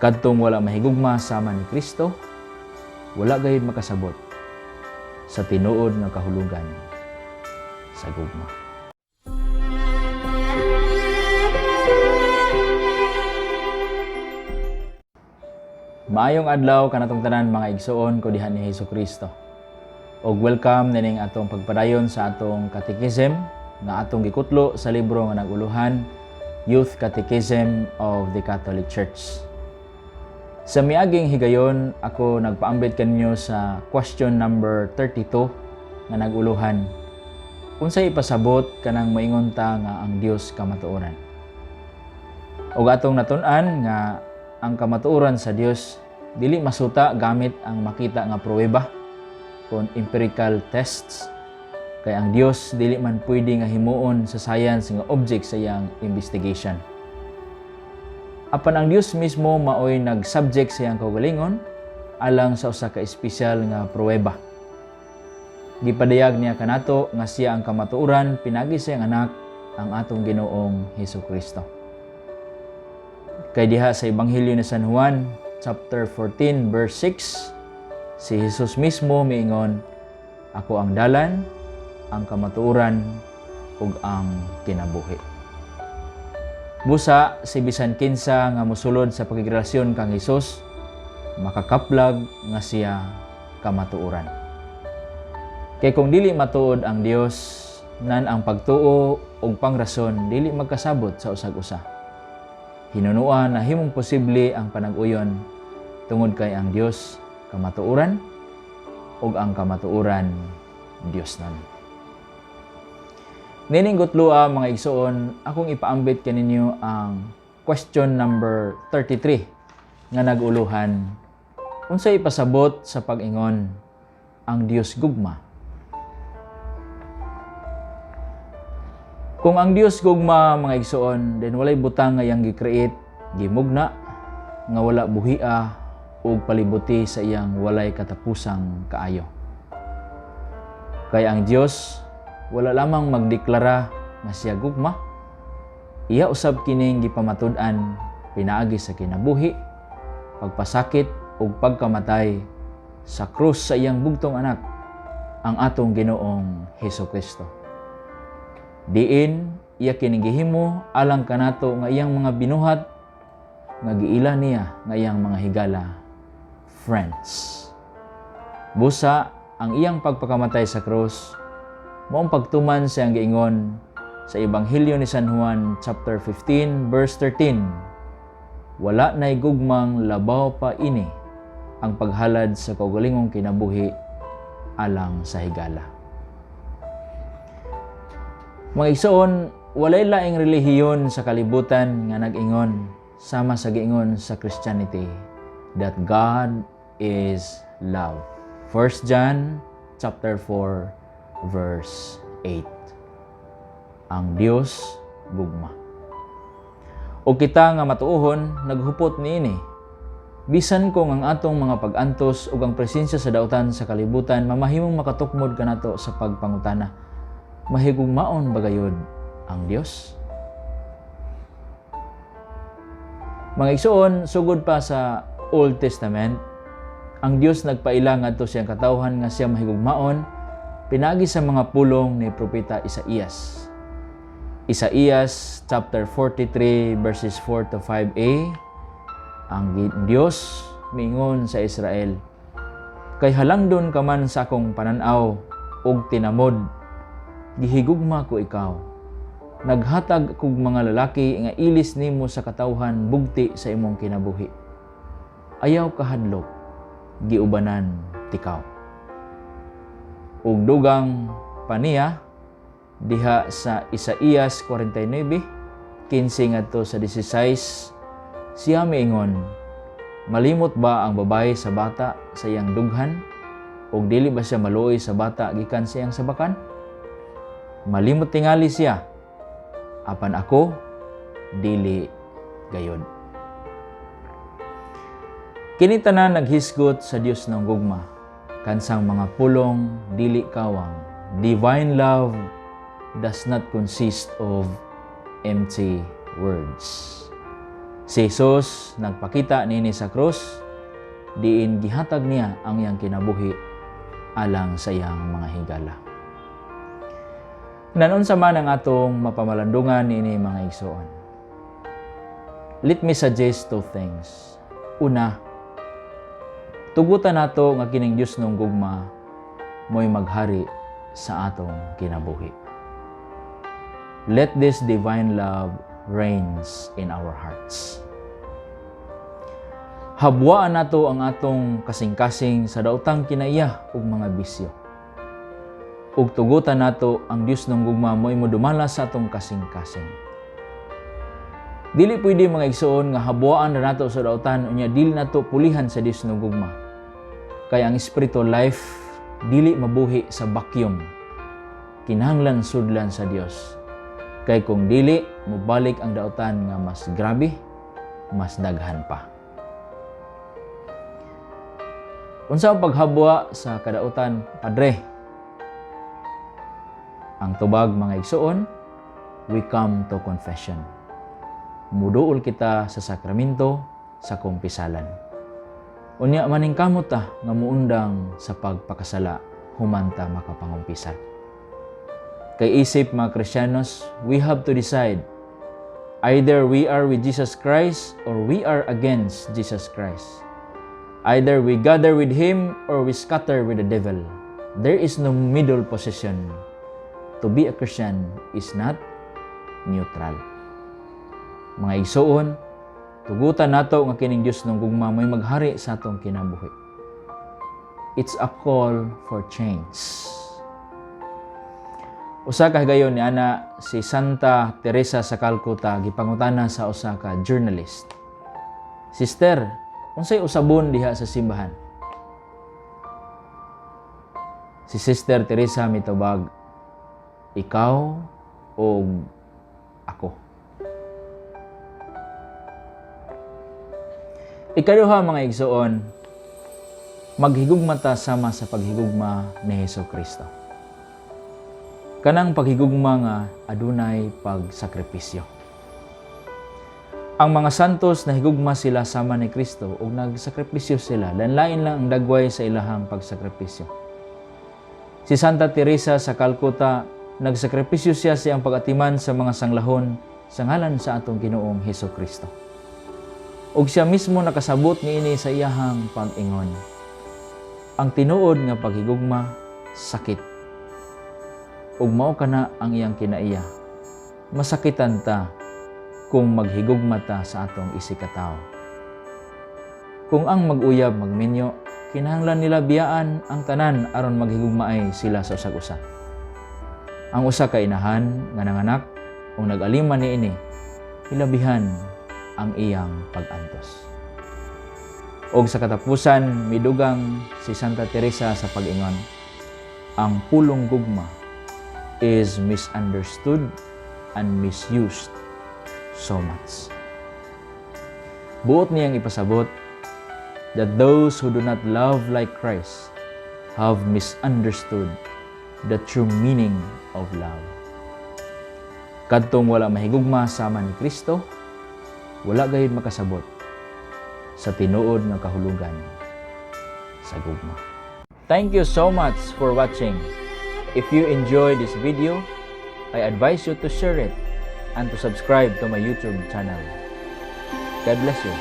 Kadtong wala mahigugma sama ni Kristo, wala gayud makasabot sa tinuod nga kahulugan sa gugma. Maayong adlaw kanatong tanan, mga igsuon ko diha ni Hesus Kristo. Og welcome nining atong pagpadayon sa atong catechism nga atong gikutlo sa libro nga naguluhan Youth Catechism of the Catholic Church. Sa miaging higayon, ako nagpaambit kaninyo sa question number 32 nga naguluhan: Unsay ipasabot kanang moingon ta nga ang Dios kamatuoran? Og atong natun-an nga ang kamatuoran sa Dios dili masuta gamit ang makita nga pruweba kon empirical tests, kay ang Dios dili man pwede nga himuon sa science nga object sa iyang investigation. Apan ang Dios mismo maoy nag-subject sa iyang kaugalingon alang sa usa ka espesyal nga pruweba. Gipadayag niya kanato nga siya ang kamatuoran pinagi sa iyang anak, ang atong Ginoong Hesus Kristo. Kay diha sa Ebanghelyo ni San Juan chapter 14 verse 6, si Jesus mismo miingon, "Ako ang dalan, ang kamatuoran ug ang kinabuhi." Busa si bisan kinsa nga mosulod sa pakigrelasyon kang Hesus, makakaplag nga siya kamatuoran. Kay kung dili matuod ang Dios, nan ang pagtuo ug pangrason dili magkasabot sa usag-usa. Hinunua nahimong posible ang panag-uyon tungod kay ang Dios kamatuoran ug ang kamatuoran Dios nan. Nining gutloa, mga igsoon, akong ipaambit kaninyo ang question number 33 nga naguluhan: Unsay ipasabot sa pag-ingon ang Dios gugma? Kung ang Dios gugma, mga igsoon, then walay butang nga iyang gi-create, gimugna nga wala buhia ug palibuti sa iyang walay katapusang kaayo. Kay ang Dios wala lamang magdeklara nga siya gugma, iya usab kining gipamatud-an pinaagi sa kinabuhi, pagpasakit ug pagkamatay sa krus sa iyang bugtong anak, ang atong Ginoong Hesus Kristo. Diin iya kining gihimo alang kanato nga iyang mga binuhat nga giila niya nga iyang mga higala, friends. Busa ang iyang pagpakamatay sa krus mao ang pagtuman sa iyang giingon sa Ebanghelyo ni San Juan chapter 15 verse 13: "Wala nay gugmang labaw pa ini, ang paghalad sa kaugalingong kinabuhi alang sa higala." Mga igsoon, walay laing relihiyon sa kalibutan nga nag-ingon sama sa giingon sa Christianity that God is love. 1 John chapter 4 verse 8. Ang Dios gugma. O kita nga matuohon naghupot niini. Bisan kung ang atong mga pag-antos ug ang presensya sa dautan sa kalibutan mamahimong makatukmod kanato sa pagpangutana, mahigugmaon ba gayud ang Dios? Mga igsoon, sugod pa sa Old Testament, ang Dios nagpaila ngadto siyang katawhan nga siya mahigugmaon pinagi sa mga pulong ni Propeta Isaías. Isaías chapter 43 verses 4 to 5a, ang Dios miingon sa Israel, "Kay halangdon ka man sa akong pananaw ug tinamod, gihigugma ko ikaw. Naghatag kog mga lalaki nga ilis nimo sa katawhan bugti sa imong kinabuhi. Ayaw kahadlok, giubanan tikaw." Ug dugang paniya diha sa Isaías 49:15 ngadto sa 16, siya miingon, "Malimot ba ang babae sa bata sa iyang dughan, ug dili ba siya maluoy sa bata gikan sa iyang sabakan? Malimot tingali siya, apan ako dili gayod." Kini tanan naghisgot sa Dios ng gugma kansang mga pulong dili kawang. Divine love does not consist of empty words. Si Jesus nagpakita niini sa krus, diin gihatag niya ang iyang kinabuhi alang sa iyang mga higala. Unsa man ang atong mapamalandungan niini, mga igsoon? Let me suggest two things. Una, tugutan nato nga kining Diosnong gugma mo'y maghari sa atong kinabuhi. Let this divine love reigns in our hearts. Habwaan nato ang atong kasing-kasing sa daotang kinaiya ug mga bisyo. Ug tugutan nato ang Diosnong gugma mo'y modumala sa atong kasing-kasing. Dili pwede, mga igsoon, nga habwaan na nato sa daotan unya dili nato pulihan sa Diosnong gugma. Kay ang spiritual life dili mabuhi sa vacuum. Kinahanglan sudlan sa Dios. Kay kung dili, mobalik ang daotan nga mas grabe, mas daghan pa. Unsa ang paghabwa sa kadautan, Padre? Ang tubag, mga igsoon, we come to confession. Muduol kita sa sakramento sa kumpisalan. Unya maningkamot ta nga muundang sa pagpakasala human ta makapangumpisal. Kay isip mga Kristiyanos, we have to decide, either we are with Jesus Christ or we are against Jesus Christ. Either we gather with Him or we scatter with the devil. There is no middle position. To be a Christian is not neutral. Mga igsoon, tugutan nato nga kining Diosnong gugma mo'y maghari sa atong kinabuhi. It's a call for change. Usa ka higayon ni ana si Santa Teresa sa Calcutta gipangutana sa usa ka journalist. "Sister, unsay usabon diha sa simbahan?" Si Sister Teresa mitubag, "Ikaw o ako." Ikaduha, mga igsoon, maghigugma ta sama sa paghigugma ni Hesus Kristo. Kanang paghigugma nga adunay pagsakripisyo. Ang mga santos, nahigugma sila sama ni Kristo ug nagsakripisyo sila. Lain-lain lang ang dagway sa ilahang pagsakripisyo. Si Santa Teresa sa Calcutta, nagsakripisyo siya sa iyang pag-atiman sa mga sanglahon sa ngalan sa atong Ginoong Hesus Kristo. Ug siya mismo nakasabot niini sa iyahang pag-ingon: "Ang tinuod nga paghigugma sakit." Ug mao kana ang iyang kinaiya. Masakitan ta kung maghigugma ta sa atong isigkatawo. Kung ang mag-uyab magminyo, kinahanglan nila biyaan ang tanan aron maghigugmaay sila sa usag-usa. Ang usa ka inahan nga nanganak o nag-aliman niini, hilabihan ang iyang pag-antos. Og sa katapusan, midugang si Santa Teresa sa pag-ingon, "Ang pulong gugma is misunderstood and misused so much." Buot niyang ipasabot that those who do not love like Christ have misunderstood the true meaning of love. Kadtong wala mahigugma sama ni Kristo, wala gayud makasabot sa tinuod nga kahulugan sa gugma. Thank you so much for watching. If you enjoyed this video, I advise you to share it and to subscribe to my YouTube channel. God bless you.